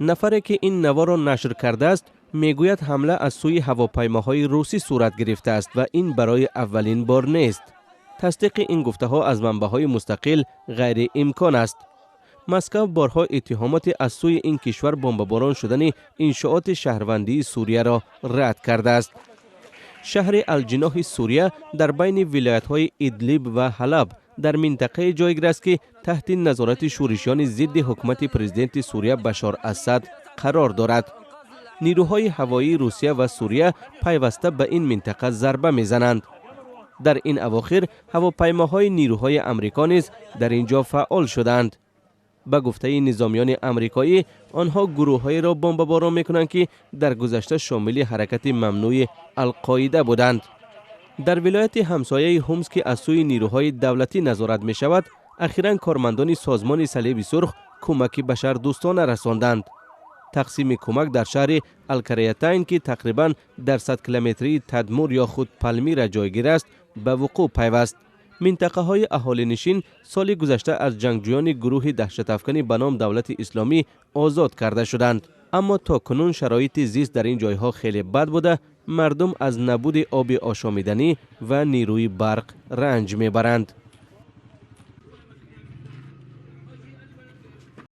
Нафаре ки ин наворро нашр кардааст, мегӯяд, ҳамла аз сӯи ҳавопаймоҳои русӣ сурат гирифтааст ва ин барои аввалин бор нест. Тасдиқи ин гуфтаҳо аз манбаъҳои мустақил ғайриимкон аст. Москав борҳо иттиҳомоти аз сӯи ин кишвар бомбаборон шудани иншооти шаҳрвандии Сурияро рад кардааст. Шаҳри Алҷиноҳи Сурия дар байни вилоятҳои Идлиб ва Ҳалаб дар минтақае ҷойгир аст, ки таҳти назорати шӯришиёни зидди ҳукумати президенти Сурия Башор Асад қарор дорад. Нирӯҳои ҳавоии Русия ва Сурия пайваста ба ин минтақа зарба мезананд. Дар ин авохир ҳавопаймоҳои нирӯҳои Амрико низ дар ин ҷо фаъол шуданд. Ба гуфтаи низомиёни амрикоӣ, онҳо гурӯҳҳоеро бомбаборон мекунанд, ки дар гузашта шомили ҳаракати мамнӯи Алқоида буданд. Дар вилояти ҳамсояи Ҳумс, ки аз сӯи нирӯҳои давлатӣ назорат мешавад, ахиран кормандони Созмони Салиби Сурх кӯмаки башардӯстона расонданд. Тақсими кӯмак дар шаҳри Алкариятайн, ки тақрибан дар 100 километрии Тадмур ё худ Палмира ҷойгир аст, ба вуқӯъ пайваст. Минтақаҳои аҳолинишин соли гузашта аз ҷангҷӯёни гурӯҳи даҳшатафканӣ ба ном Давлати Исломӣ озод карда шуданд, аммо то кунун шароити зист дар ин ҷойҳо хеле бад буда, мардум аз набуди оби ошомиданӣ ва нерӯи барқ ранҷ мебаранд.